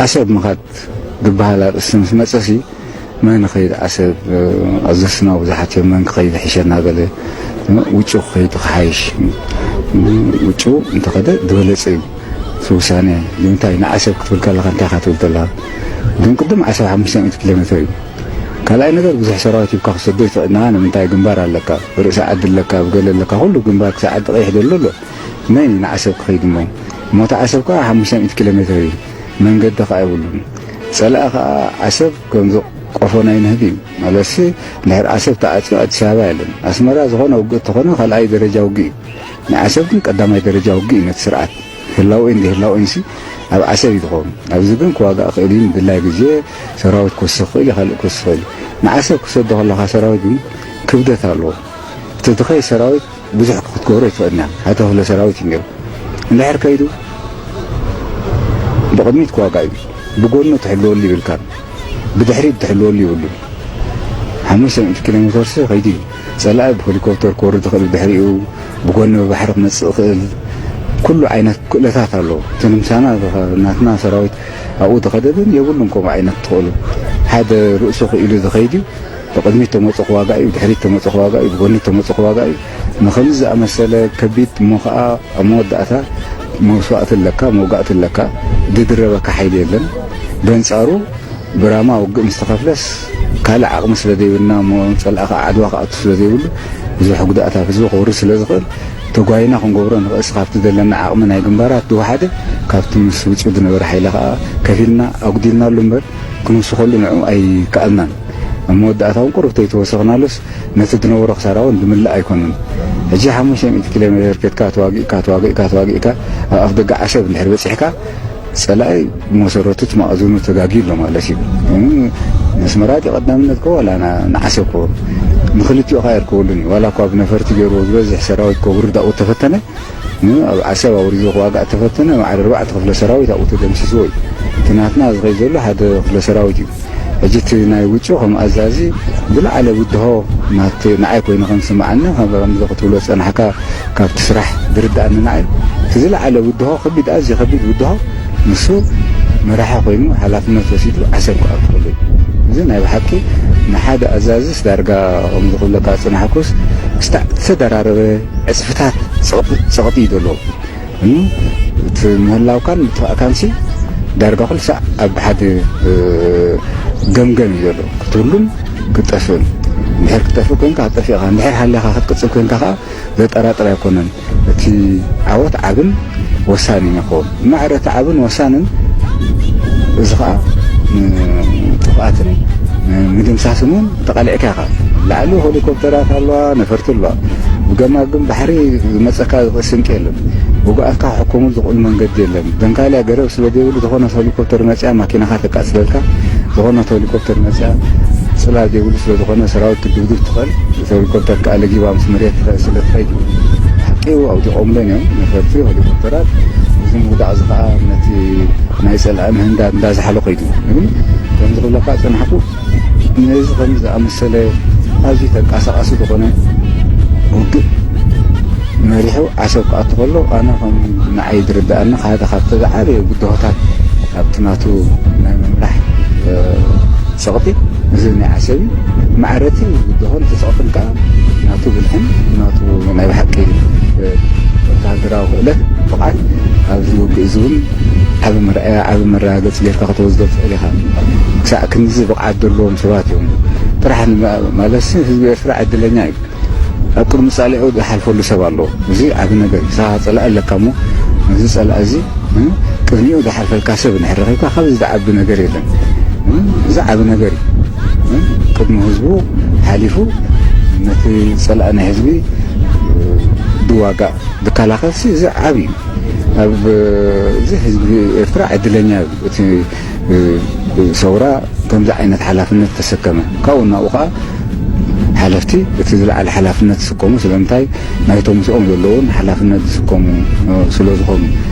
ዓሰብ ምኻድ ዝበሃል ኣርእስቲ ምስ መጸሲ፣ መን ኸይድ ዓሰብ፣ ኣዘስና ብዙሓት እዮም፣ መን ክኸይድ ሕሸና ገለ፣ ውጩ ክኸይድ ክሓይሽ፣ ውጩ እንተኸደ ዝበለጸ እዩ። እቲ ውሳኔ ንምንታይ ንዓሰብ ክትብል ከለኻ እንታይ ኢኻ ትብል ዘለኻ? ግን ቅድም ዓሰብ ሓሙሽተ ሚእቲ ኪሎ ሜትር እዩ። ካልኣይ ነገር ብዙሕ ሰራዊት ሂብካ ክሰዶ ይትኽእልና፣ ንምንታይ ግንባር ኣለካ፣ ርእሲ ዓዲ ኣለካ፣ ብገለ ኣለካ፣ ኩሉ ግንባር ክሳብ ዓዲ ቀይሕ ዘሎ ኣሎ። መን እዩ ንዓሰብ ክኸይድ እሞ? ሞታ ዓሰብ ከኣ ሓሙሽተ ሚእቲ ኪሎ ሜትር እዩ። መንገዲ ከኣ የብሉን። ጸላኢ ከኣ ዓሰብ ከምዚ ቆፎ ናይ ንህቢ እዩ። ማለትሲ እንድሕር ዓሰብ ተዓጽዩ ኣዲስ ኣበባ የለን። ኣስመራ ዝኾነ ውግእ እንተኾነ ካልኣይ ደረጃ ውግእ እዩ። ንዓሰብ ግን ቀዳማይ ደረጃ ውግእ እዩ ነቲ ስርዓት። ህላውኢን ዘይህላውኢንሲ ኣብ ዓሰብ እዩ ዝኸውን። ኣብዚ ግን ክዋጋእ ክእል እዩ፣ ንድላይ ግዜ ሰራዊት ክወስኽ ክእል እዩ፣ ካልእ ክወስኽ ክእል እዩ። ንዓሰብ ክሰዶ ከለኻ ሰራዊት ግን ክብደት ኣለዎ። እቲ ዝኸይ ሰራዊት ብዙሕ ክትገብሮ ይትኽእልና። ሓደ ክፍለ ሰራዊት እዩ ነይሩ። እንድሕር ከይዱ ብቕድሚት ክዋጋእ እዩ። ብጎኑ ትሕልወሉ ይብልካን ብድሕሪት ትሕልወሉ ይብሉን። ሓሙሽተ ሚእቲ ኪሎ ሜትር ሲ ከይዱ እዩ። ጸላኢ ብሄሊኮፕተር ክወርድ ይኽእል፣ ብድሕሪኡ ብጎኒ ብባሕሪ ክመጽእ ይኽእል። ኩሉ ዓይነት ክእለታት ኣለዎ። እቲ ንምሳና ናትና ሰራዊት ኣብኡ ዝኸደ ግን የብሉን ከምኡ ዓይነት ትኽእሉ። ሓደ ርእሱ ክኢሉ ዝኸይድ እዩ። ብቕድሚት ተመጹ ክዋጋእ እዩ፣ ብድሕሪት ተመጹ ክዋጋእ እዩ፣ ብጎኒ ተመጹ ክዋጋእ እዩ። ንኸምዚ ዝኣመሰለ ከቢድ እሞ ኸኣ ኣብ መወዳእታ መስዋእቲ ኣለካ፣ መውጋእቲ ኣለካ፣ ዝድረበካ ሓይሊ የለን። በንጻሩ ብራማ ውግእ ምስ ተኸፍለስ ካልእ ዓቕሚ ስለ ዘይብልና እሞ ጸላኢ ኸኣ ዓድዋ ክኣቱ ስለ ዘይብሉ ብዙሕ ጉድኣት ኣብ ህዝቢ ከውርድ ስለ ዝኽእል ተጓይና ክንገብሮ ንኽእልስ ካብቲ ዘለና ዓቕሚ ናይ ግንባራት ዝወሓደ ካብቲ ምስ ውጹ ዝነበረ ሓይሊ ኸኣ ከፊልና ኣጉዲልናሉ እምበር ክንውስኸሉ ንዕኡ ኣይከኣልናን። ኣብ መወዳእታ እውን ቁሩብ ተይተወሰኽናሉስ ነቲ ዝነበሮ ክሳራ እውን ዝምልእ ኣይኮነን። ሕጂ ሓሙሽተ ሚእቲ ኪሎ ሜትር ኬድካ ተዋጊእካ፣ ተዋጊእካ፣ ተዋጊእካ፣ ኣብ ኣፍ ደገ ዓሰብ እንድሕር በጺሕካ፣ ጸላኢ ብመሰረቱ እቲ መኣዝኑ ተጋግዩ ኣሎ ማለት እዩ። እም፣ ነስመራ ድዩ ቀዳምነት ኮ ዋላ ና-፣ ንዓሰብ ኮ? ንኽልቲኡ ኸኣ የርከበሉን እዩ። ዋላ እኳ ብነፈርቲ ገይርዎ ዝበዝሕ ሰራዊት ኮ ውርድ ኣብኡ ተፈተነ፣ ን-፣ ኣብ ዓሰብ ኣውሪዱ ክዋጋእ ተፈተነ፣ ማዕረ ኣርባዕተ ክፍለ ሰራዊት ኣብኡ ተደምሲስዎ እዩ። እቲ ናትና ዝኸይድ ዘሎ ሓደ ክፍለ ሰራዊት እዩ። ሕጂ እቲ ናይ ውጩ ከም ኣዛዚ ዝለዓለ ብድሆ ናት-፣ ንዓይ ኮይኑ ከም ዝስምዓኒ፣ ከም፣ ከምዚ ክትብሎ ዝጸናሕካ ካብቲ ስራሕ ዝርድኣኒ ንዓይ፣ እቲ ዝለዓለ ብድሆ ከቢድ፣ ኣዝዩ ከቢድ ብድሆ ንሱ መራሒ ኮይኑ ሓላፍነት ወሲዱ ዓሰብ ክኣትወሉ እዩ። እዚ ናይ ብሓቂ ንሓደ ኣዛዝስ ዳርጋ ከምዚ ክብለካ ዝጸናሕኩስ፣ ዝተደራረበ ዕጽፍታት ጸቕጢ፣ ጸቕጢ እዩ ዘለዎ። እም፣ እቲ ምህላውካን ምጥፋእካንሲ ዳርጋ ኩሉ ሳዕ ኣብ ሓደ፣ እ፣ ገምገም እዩ ዘሎ። ክትህሉን ክትጠፍእን። እንድሕር ክትጠፍእ ኮንካ፣ ጠፊእካ። እንድሕር ሃሊኻ ክትቅጽል ኮንካ ከኣ ዘጠራጥር ኣይኮነን። እቲ ዓወት ዓብን ወሳንን ይኸውን። ማዕረ እቲ ዓብን ወሳንን እዚ ኸኣ ንጥፍኣትን ንምድምሳስን እውን ተቓሊዕካ ኢኻ። ላዕሊ ሄሊኮፕተራት ኣለዋ፣ ነፈርቲ ኣለዋ። ብገማግም ባሕሪ ዝመጸካ ዝኽእል ስንቂ የለን። ውጉኣትካ ክሕከሙ ዝኽእሉ መንገዲ የለን። ደንካልያ ገረብ ስለ ዘይብሉ ዝኾነት ሄሊኮፕተር መጽያ ማኪናኻ ተቃጽለልካ፣ ዝኾነት ሄሊኮፕተር መጽያ ጽላል ዘይብሉ ስለ ዝኾነ ሰራዊት ክትድብድብ ትኽእል። እቲ ሄሊኮፕተር ከኣ ለጊባ ምስ መሬት ስለ ትኸይድ ሓቂኡ ኣውዲቖምለን እዮም ነፈርቲ ሄሊኮፕተራት። እዚ ምውዳቕ እዚ ከኣ ነቲ ናይ ጸላኢ ምህንዳድ እንዳዝሓሎ ከይዱ። ግን ከምዚ ክብለካ ዝጸናሕኩ ነዚ ከም ዝኣመሰለ ኣዝዩ ተንቀሳቓሲ ዝኾነ ውግእ መሪሑ ዓሰብ ክኣቱ ከሎ፣ ኣነ ከም ንዓይ ዝርድኣኒ ሓደ ካብቲ ዝዓበየ ብድሆታት ኣብቲ ናቱ ናይ ምምራሕ፣ እ፣ ጸቕጢ እዚ ናይ ዓሰብ እዩ። ማዕረቲ ብድሆን እቲ ጸቕጥን ከኣ ናቱ ብልሕን ናቱ ናይ ብሓቂ፣ እ፣ ወተሃደራዊ ክእለት ብቕዓት ኣብዚ ውግእ እዚ እውን ዓቢ መርኣያ፣ ዓቢ መረጋገጺ ጌርካ ከተወስዶ ትኽእል ኢኻ። ክሳዕ ክንድዚ ብቕዓት ዘለዎም ሰባት እዮም ጥራሕ ንማ-፣ ማለትሲ ህዝቢ ኤርትራ ዕድለኛ እዩ። ኣብ ቅድሚ ጻልኡ ዝሓልፈሉ ሰብ ኣለዎ። እዚ ዓቢ ነገር እዩ። ንስኻ ጸላኢ ኣለካ እሞ፣ ነዚ ጸላኢ እዚ፣ እ፣ ቅድሚኡ ዝሓልፈልካ ሰብ እንድሕር ረኺብካ፣ ካብዚ ዝዓቢ ነገር የለን። እ፣ እዚ ዓቢ ነገር እዩ። እ፣ ቅድሚ ህዝቡ ሓሊፉ ነቲ ጸላኢ ናይ ህዝቢ፣ እ፣ ዝዋጋእ፣ ዝከላኸልሲ፣ እዚ ዓቢ እዩ። ኣብ፣ እዚ ህዝቢ ኤርትራ ዕድለኛ እዩ። እቲ፣ እ፣ ሰውራ ከምዚ ዓይነት ሓላፍነት ተሰከመ። ካብኡ ናብኡ ኸኣ ሓለፍቲ እቲ ዝለዓለ ሓላፍነት ዝስከሙ፣ ስለምንታይ ናይቶም ምስኦም ዘለዉን ሓላፍነት ዝስከሙ፣ እ፣ ስለ ዝኾኑ።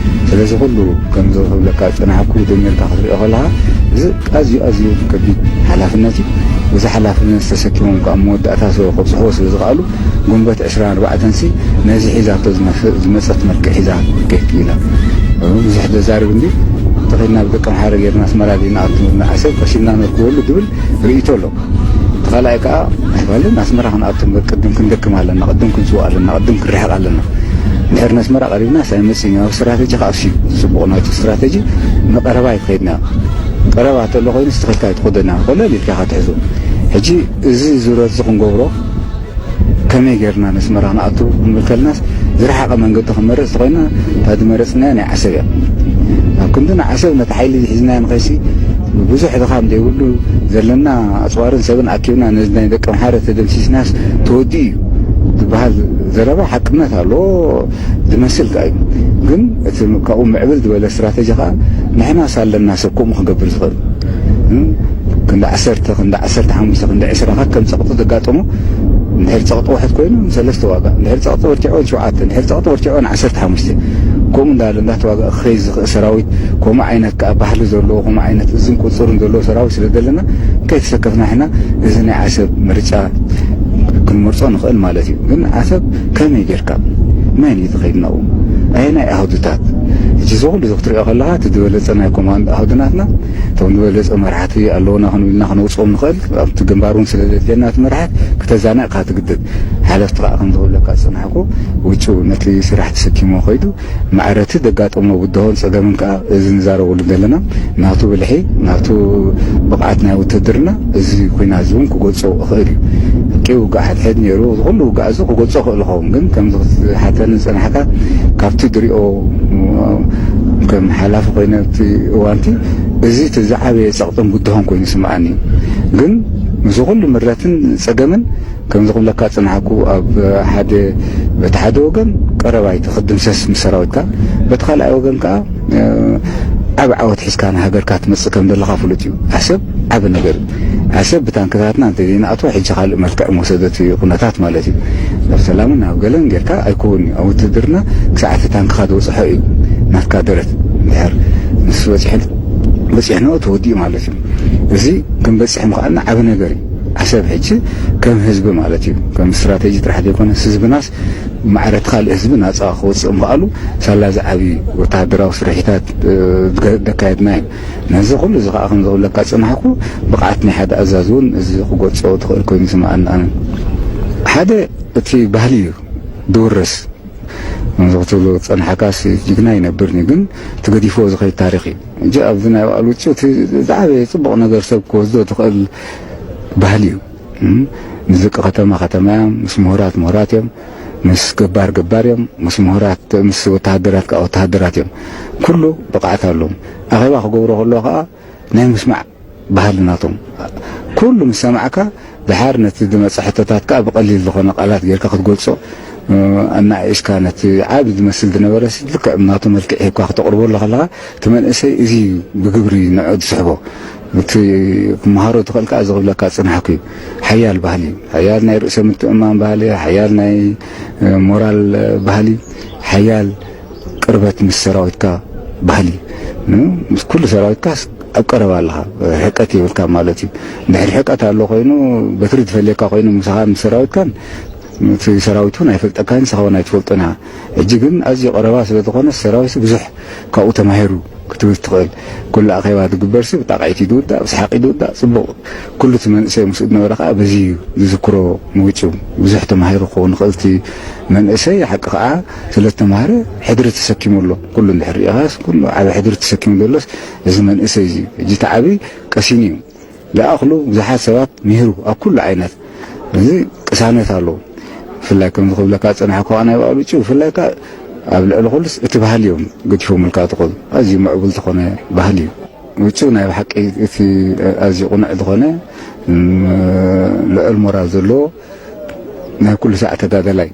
ስለዚ ኩሉ ከምዚ ክብለካ ዝጸናሕኩ ደሚርካ ክትሪኦ ከለኻ፣ እዚ ኣዝዩ፣ ኣዝዩ ከቢድ ሓላፍነት እዩ። እዚ ሓላፍነት ተሰኪሞም ከኣ መወዳእታ ስለ ከብጽሕዎ ስለ ዝኸኣሉ፣ ጉንበት ዕስራን ኣርባዕተን ሲ ነዚ ሒዛቶ ዝመፈ-፣ ዝመጸት መልክዕ ሒዛ ክትከይድ ክኢላ። ብዙሕ ዘዛርብ እንዲ ተኸድና ብደቀምሓረ ጌርና ኣስመራ ድዩ ንኣቱ ንዓሰብ ቀሲና ነርክበሉ ዝብል ርእይቶ ኣሎ። እቲ ካልኣይ ከኣ ኣይፋልን ኣስመራ ክንኣቱ እምበር ቅድም ክንደክም ኣለና፣ ቅድም ክንስዋእ ኣለና፣ ቅድም ክንርሕቕ ኣለና። ድሕሪ ነስመራ ቀሪብና ሳይመጽእ ናብ ስትራተጂ ከኣ ኣብሲ ጽቡቕ ናቱ ስትራተጂ ንቐረባ ኣይትኸድና። ቀረባ ተሎ ኮይኑ ስትኽልካ ኣይትኸደና። ኮለል ኢልካ ኢኻ ትሕዞ። ሕጂ እዚ ዙረት እዚ ክንገብሮ ከመይ ጌርና ነስመራ ክንኣቱ ክንብል ከለናስ ዝረሓቐ መንገዲ ክንመርጽ ተኾይና እታ ዝመረጽናያ ናይ ዓሰብ እያ። ኣብ ክንዲ ንዓሰብ ነቲ ሓይሊ ሒዝናዮ ንኸይሲ ብዙሕ ድኻም ዘይብሉ ዘለና ኣጽዋርን ሰብን ኣኪብና ነዚ ናይ ደቀምሓረ ተደምሲስናስ ተወዲኡ እዩ ዝበሃል ዘረባ ሓቅነት ኣለዎ ዝመስል ከኣ እዩ። ግን እቲ ካብኡ ምዕብል ዝበለ ስትራተጂ ከኣ ንሕናስ ኣለና ሰብ ከምኡ ክገብር ዝኽእል። እም፣ ክንዲ ዓሰርተ፣ ክንዲ ዓሰርተ ሓሙሽተ፣ ክንዲ ዕስራ ከከም ጸቕጢ ዘጋጠሞ፣ እንድሕር ጸቕጢ ውሕድ ኮይኑ ሰለስተ ዋጋ፣ እንድሕር ጸቕጢ በርቲዑ ሸውዓተ፣ እንድሕር ጸቕጢ በርቲዑ ዓሰርተ ሓሙሽተ፣ ከምኡ እንዳበለ እንዳተዋግአ ክኸይድ ዝኽእል ሰራዊት፣ ከምኡ ዓይነት ከኣ ባህሊ ዘለዎ፣ ከምኡ ዓይነት እዝን ቁጽርን ዘለዎ ሰራዊት ስለ ዘለና፣ ከይተሰከፍና ሕና እዚ ናይ ዓሰብ ምርጫ ክንመርጾ ንኽእል ማለት እዩ። ግን ዓሰብ ከመይ ጌርካ መን እዩ ዝኸይድ ናብኡ? ኣየናይ ኣህዱታት? ሕጂ እዚ ኩሉ እዚ ክትሪኦ ከለኻ፣ እቲ ዝበለጸ ናይ ኮማንድ ኣህዱ ናትና፣ እቶም ዝበለጸ መራሕቲ ኣለዉና ክንብልና ክነውጽኦም ንኽእል፣ ኣብቲ ግንባር እውን ስለ ዘድልየና እቲ መራሕት ክተዛንዕ ኢኻ ትግደድ። ሓለፍቲ ከኣ ከም ዝብለካ ዝጸናሕኩ፣ ውጩ ነቲ ስራሕ ተሰኪሞ ከይዱ፣ ማዕረቲ ዘጋጠሞ ብድሆን ጸገምን ከኣ እዚ ንዛረበሉ ዘለና፣ ናቱ ብልሒ፣ ናቱ ብቕዓት ናይ ውትድርና፣ እዚ ኲናት እዚ እውን ክገልጾ ይኽእል እዩ። ቂው ውግእ ሓድሕድ ነይሩ፣ እዚ ኩሉ ውግእ እዚ ክገልጾ ይኽእል ይኸውን፣ ግን ከምዚ ክትሓተኒ ዝጸናሕካ፣ ካብቲ ዝሪኦ ከም ሓላፊ ኮይነ ኣብቲ እዋንቲ፣ እዚ እቲ ዝዓበየ ጸቕጥን ብድሆን ኮይኑ ይስምዓኒ እዩ። ግን ምስዚ ኩሉ ምረትን ጸገምን፣ ከምዚ ክብለካ ዝጸናሕኩ፣ ኣብ ሓደ፣ በቲ ሓደ ወገን ቀረባ እቲ ክድምሰስ ምስ ሰራዊትካ፣ በቲ ካልኣይ ወገን ከኣ፣ እ፣ ዓቢ ዓወት ሒዝካ ንሃገርካ ትመጽእ ከም ዘለኻ ፍሉጥ እዩ። ዓሰብ ዓቢ ነገር እዩ። ዓሰብ ብታንክታትና እንተ ዘይንኣትዎ፣ ሕጂ ካልእ መልክዕ ምወሰደት እዩ ኩነታት ማለት እዩ። ናብ ሰላምን ናብ ገለን ጌርካ ኣይኮን እዩ። ኣብ ውትድርና ክሳዕ እቲ ታንክኻ ዝበጽሖ እዩ ናትካ ደረት። እንድሕር ንሱ በጺሑ፣ በጺሕናዮ ተወዲኡ ማለት እዩ። እዚ ክንበጽሕ ምኽኣልና ዓቢ ነገር እዩ። ዓሰብ ሕጂ ከም ህዝቢ ማለት እዩ፣ ከም ስትራተጂ ጥራሕ ዘይኮነስ፣ ህዝብናስ ማዕረ እቲ ካልእ ህዝቢ ናጻ ክወጽእ ምኽኣሉ፣ ሳላ እዚ ዓቢ ወተሃደራዊ ስርሒታት፣ እ፣ ዝገ-፣ ዘካየድና እዩ። ነዚ ኩሉ እዚ ከኣ ከም ዝብለካ ዝጸናሕኩ፣ ብቕዓት ናይ ሓደ ኣዛዚ እውን እዚ ክገልጾ ትኽእል ኮይኑ ይስምዓኒ ኣነ። ሓደ እቲ ባህሊ እዩ ዝውረስ። ከምዚ ክትብሎ ዝጸናሕካስ ጅግና ይነብርኒ፣ ግን እቲ ገዲፍዎ ዝኸይድ ታሪኽ እዩ። ሕጂ ኣብዚ ናይ በዓል ውጩ እቲ ዝዓበየ ጽቡቕ ነገር ሰብ ክወስዶ ትኽእል ባህሊ እዩ። እም፣ ምስ ደቂ ከተማ ከተማ እዮም፣ ምስ ምሁራት ምሁራት እዮም፣ ምስ ገባር ገባር እዮም፣ ምስ ምሁራት፣ ምስ ወተሃደራት ከኣ ወተሃደራት እዮም። ኩሉ ብቕዓት ኣለዎም። ኣኼባ ክገብሮ ከለዉ ከኣ ናይ ምስማዕ ባህሊ ናቶም። ኩሉ ምስ ሰማዕካ፣ ድሓር ነቲ ዝመጽእ ሕቶታት ከኣ ብቐሊል ዝኾነ ቃላት ጌርካ ክትገልጾ፣ እ፣ ኣናኣኢስካ ነቲ ዓቢ ዝመስል ዝነበረ ሲ ልክዕ ናቱ መልክዕ ሂብካ ክተቕርበሉ ከለኻ፣ እቲ መንእሰይ እዚ እዩ ብግብሪ ንዕኡ ዝስሕቦ። እቲ ክመሃሮ ዝኽእል ከኣ እዚ ክብለካ ዝጸናሕኩ እዩ። ሓያል ባህሊ እዩ። ሓያል ናይ ርእሰ ምትእምማን ባህሊ፣ ሓያል ናይ፣ እ፣ ሞራል ባህሊ፣ ሓያል ቅርበት ምስ ሰራዊትካ ባህሊ፣ እ፣ ምስ ኩሉ ሰራዊትካስ ኣብ ቀረባ ኣለኻ፣ ርሕቀት የብልካ ማለት እዩ። እንድሕር ርሕቀት ኣሎ ኮይኑ፣ በትሪ ዝፈልየካ ኮይኑ፣ ምሳኻ ምስ ሰራዊትካን፣ እቲ ሰራዊት እውን ኣይፈልጠካን፣ ንስኻ እውን ኣይትፈልጦን ኢኻ። ሕጂ ግን ኣዝዩ ቀረባ ስለ ዝኾነ፣ ሰራዊት ብዙሕ ካብኡ ተማሂሩ ክትብል ትኽእል። ኩሉ ኣኼባ ዝግበርሲ ብጣቕዒት እዩ ዝውዳእ፣ ብሰሓቕ እዩ ዝውዳእ። ጽቡቕ፣ ኩሉ እቲ መንእሰይ ምስኡ ዝነበረ ከኣ በዚ እዩ ዝዝክሮ። ምውጭው ብዙሕ ተማሂሩ ክኸውን ይኽእል እቲ መንእሰይ፣ ሓቂ ከኣ ስለ ዝተማህረ ሕድሪ ተሰኪሙ ኣሎ። ኩሉ እንድሕር ርኢኻስ፣ ኩሉ ዓቢ ሕድሪ ተሰኪሙ ዘሎስ እዚ መንእሰይ እዚ እዩ። ሕጂ እቲ ዓቢ ቀሲኑ እዩ። ዝኣኽሉ ብዙሓት ሰባት ምሂሩ ኣብ ኩሉ ዓይነት። እዚ ቅሳነት ኣለዎ። ብፍላይ ከምዚ ክብለካ ዝጸናሕኩ ከኣ ናይ በዓል ውጭ፣ ብፍላይ ከኣ ኣብ ልዕሊ ኩሉስ እቲ ባህሊ እዮም ገዲፎምልካ ዝኸዱ። ኣዝዩ ምዕቡል ዝኾነ ባህሊ እዩ። ውጭ ናይ ብሓቂ እቲ ኣዝዩ ቅኑዕ ዝኾነ፣ እም፣ ልዑል ሞራል ዘለዎ ናይ ኩሉ ሳዕ ተጋዳላይ።